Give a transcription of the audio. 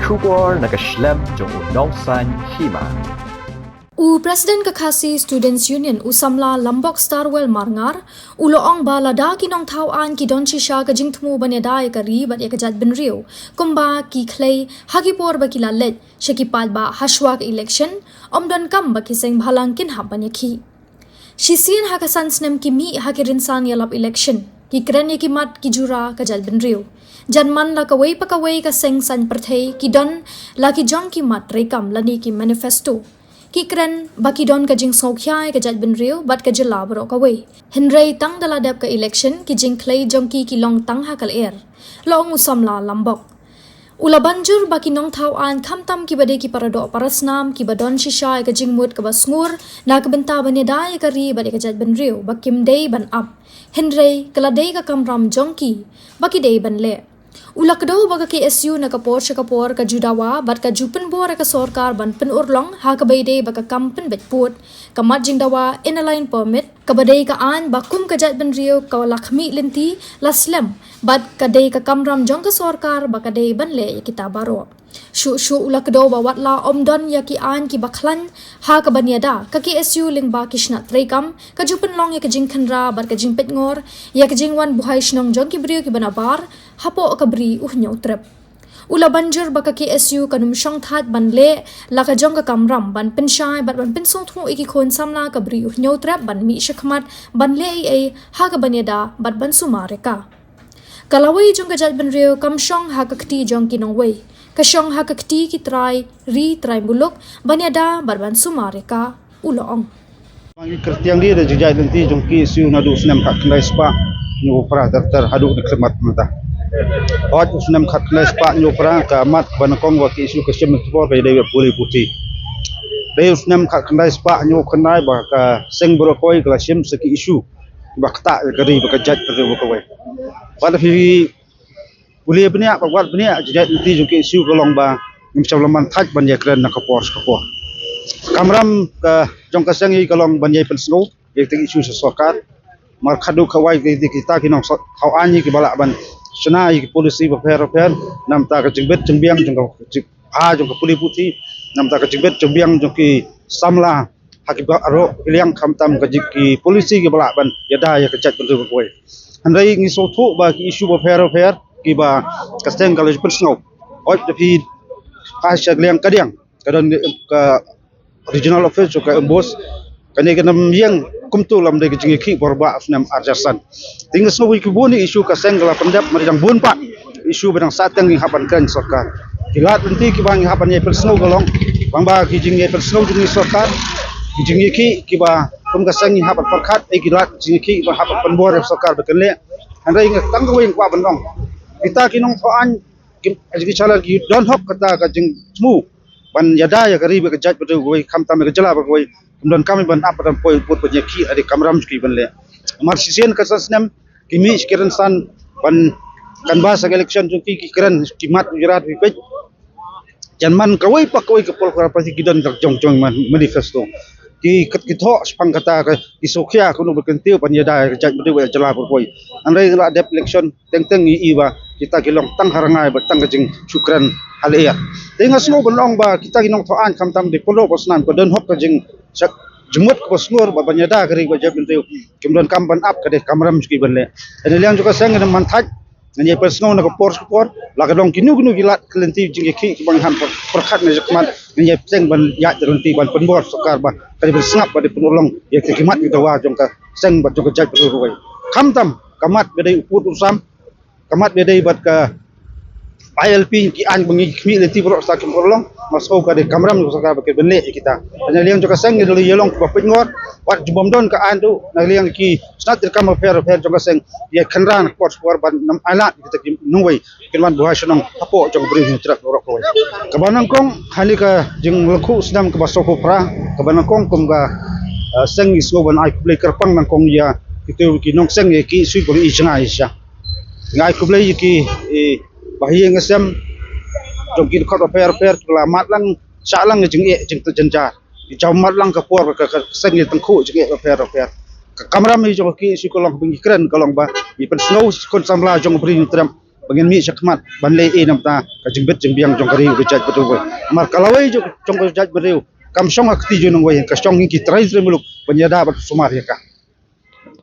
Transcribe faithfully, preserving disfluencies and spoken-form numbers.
Khubor na ka shlem jong u Nongsaiñ Hima. U President ka Khasi Students Union, u Samla Lambok Starwell Marngar, u la ong ba lada ki nongthaw aiñ ki don shisha ka jingthmu ban ïada ïa ka ri bad ïa ka jaitbynriew, kumba ki khlei ha ki por ba ki la leit sha ki paidbah hashwa ka election, ym donkam ba ki seng bhalang kin hap ban ïakhih. Shisien ha ka san snem ki mih ha ki rynsan ïalap election, ki kren ïa ki mat ki jura ka jaitbynriew. Jan man la kawei pa kawei ka seng saiñ pyrthei ki don la ki jong ki mat treikam lane ki manifesto. Ki kren ba ki don ka jingsngewkhia ïa ka jaitbynriew bad ka jylla baroh kawei. Hynrei tang da la dep ka election ki jingkhlei jong ki ki long tang ha ka lyer, la ong u Samla Lambok. U la ban jur ba ki nongthaw aiñ khamtam kiba dei ki paradoh parasnam kiba don shisha ïa ka jingmut kaba sngur na ka bynta ban ïada ïa ka ri bad ïa ka jaitbynriew ba kim dei ban ap. Hynrei ka la dei ka kamram jong ki ba ki dei ban leh. U la kdew ba ka K S U na ka por sha ka por ka ju dawa bad ka ju pynbor ïa ka sorkar ban pynurlong ha kaba ïadei bad ka kam pynbeit pud, ka mat jingdawa Inner Line Permit, kaba dei ka aiñ ba kum ka jaitbynriew ka la khmih lynti la slem bad ka dei ka kamram jong ka sorkar ba ka dei ban leh ïa kita baroh. Shuh shuh u la kdew ba wat la ym don ïa ki aiñ kiba khlaiñ ha kaban ïada, ka K S U lyngba ki shnat treikam ka ju pynlong ïa ka jingkhynra bad ka jingpeitngor ïa ka jingwan buhai shnong jong ki briew kiba nabar hapoh ka Bri U Hynñiewtrep. U la ban jur ba ka K S U kan ym shong thait ban leh la ka jong ka kamram ban pynshai bad ban pynsngewthuh ïa ki khun samla ka Bri U Hynñiewtrep ban mih shakhmat ban leh ei ei ha kaban ïada bad ban sumar ïa ka. Ka lawei jong ka jaitbynriew kam shong ha ka kti jong ki nongwei, ka shong ha ka kti ki trai ri trai muluk ban ïada bad ban sumar ïa ka, u la ong. Ba ngi kyrtiang dei da jingjaid lynti jong ki K S U naduh u snem khatkhyndai spah hynñiewphew phra ter ter haduh da khyllipmat mynta. Hooid, u snem khatkhyndai spah hynñiewphew phra ka mat kaba nyngkong ba ki K S U ka shim na ka por ka dei ba pule puthi. Dei u snem khatkhyndai spah hynñiewphew khyndai ba ka seng baroh kawei ka la shim sa ki K S U ba ktah ïa ka ri bad ka jaitbynriew baroh kawei. Wat la phi pule bniah bad wad bniah, jingjaid lynti jong ki K S U ka long ba ngim shym la man thait ban ïakren na ka por sha ka por. Kamram ka jong ka seng hi ka long ban ïai pynsngew ïa kita ki K S U sha sorkar. Namar khatduh khatwai ki, kita ki nongthaw aiñ kiba lah ban shna ïa ki polisi bapher bapher na ka bynta ka jingbit jingbiang jong ka jing- ha jong ka pule puthi, na ka bynta ka jingbit jingbiang jong ki samla ha kiba baroh ki liang, khamtam ka jing ki polisi kiba lah ban ïada ïa ka jaitbynriew baroh kawei. Hynrei ngi sngewthuh ba ki K S U bapher bapher kiba ka seng ka la ju pynsngew. Hooid, da phi phai sha ka liang kadiang ka don ka regional office jong ka MBOSE, kane kan ym ïeng kumta lymda ka jingïakhih bor ba u snem ar hajar san. Te nga sngew ba ki bun ki K S U ka seng ka la pyndep marjan bun pat ki K S U ba dang sah teng ngi hap ban kren sorkar. Ki lad lynti kiba ngi hap ban ïai pynsngew ka long, bang ba ki jingïai pynsngew jong ngi sorkar, ki jingïakhih kiba kum ka seng ngi hap ban pyrkhat, eh, ki lad jingïakhih kiba hap ban pynbor ïa sorkar ba kan leh. Hynrei nga tang kawei nga kwah ban ong, kita ki nongthaw aiñ ki, ki shalor ki don hok kata ka jingthmu ban ïada ïa ka ri bad ka jaitbynriew kawei, khamtam ïa ka jylla baroh kawei. Kim donkam ban ap ban poi pud ban ïakhih, ka dei kamram jong ki ban leh. Namar shisien ka san snem ki mih sha ki rynsan ban canvass ha ka election jong ki, ki kren ki mat jingïarap ki peit. Jan man kawei pa kawei ka political party ki don ka jong jong man manifesto. Ki kat ki thoh shaphang kata ka, ki sngewkhia kumno ba kyntiew ban ïada ïa ka jaitbynriew ïa ka jylla baroh kawei. Hynrei la dep election teng teng ngi i ba kita ki long tang ha rngai bad tang ka jingshu kren ha lyer. Te nga sngew ban ong ba kita ki nongthaw aiñ khamtam dei pynlong ba snam ka don hok ka jing, jingmut kaba sngur ba ban ïada ka ri bad jaitbynriew. Kim donkam ban ap, ka dei kamram jong ki ban leh. Hynrei na liang jong ka seng ngin ym man thait, ngin ïai pynsngew na ka por sha ka por, la ka long kino kino ki lad ki lynti jingïakhih kiba ngi hap pyrkhat na shakhmat, ngin ïai bteng ban ïaid da lynti ban pynbor sorkar ba ka dei ban sngap, ba dei pynurlong ïa ki mat ki dawa jong ka seng bad jong ka jaitbynriew kawei. Khamtam ka mat ba dei u pud u sam, ka mat ba dei bad ka I L P, ki aiñ ba ngi khmih lynti baroh sa kim urlong, nga sngew ka dei kamram jong sorkar ba ki ban leh ïa kita. Te na liang jong ka seng ngi dei ïa long kiba peitngor, wat ju bym don ka aiñ ruh na liang ki shnat treikam bapher bapher jong ka seng ïa khynra na ka por sha ka por ban ym ailad ïa kita ki nongwei kin wan buhai shnong hapoh jong ka Bri U Hynñiewtrep baroh kawei. Kaba nyngkong, ha kane ka jinglong u snem kaba sawphew phra, kaba nyngkong kum ka, eh, seng ngi sngew ban ai khublei kyrpang nyngkong ïa kito ki nongseng ïa ki K S U ba ngi i jngai sha. Nga ai khublei ïa ki, eh, bahaïing hasem jong ki dkhot bapher bapher kiba la mad lang, shah lang ïa jingeh jingtep jynjar. Ki jaw mad lang ka por ka, ka seng ïa tyngkhuh jingeh bapher bapher. Ka kamram hi jong ki K S U ka long ba ngi kren ka long ba ngi pynsngew khun samla jong ka Bri U Hynñiewtrep ba ngin mih shakhmat ban leh ei namar ka jingbit jingbiang jong ka ri u ka jaitbynriew wei. Namar ka lawei jong ka jaitbynriew kam shong ha kti jong nongwei, ka shong ïa ki trai trai muluk ban ïada bad sumar ïa ka.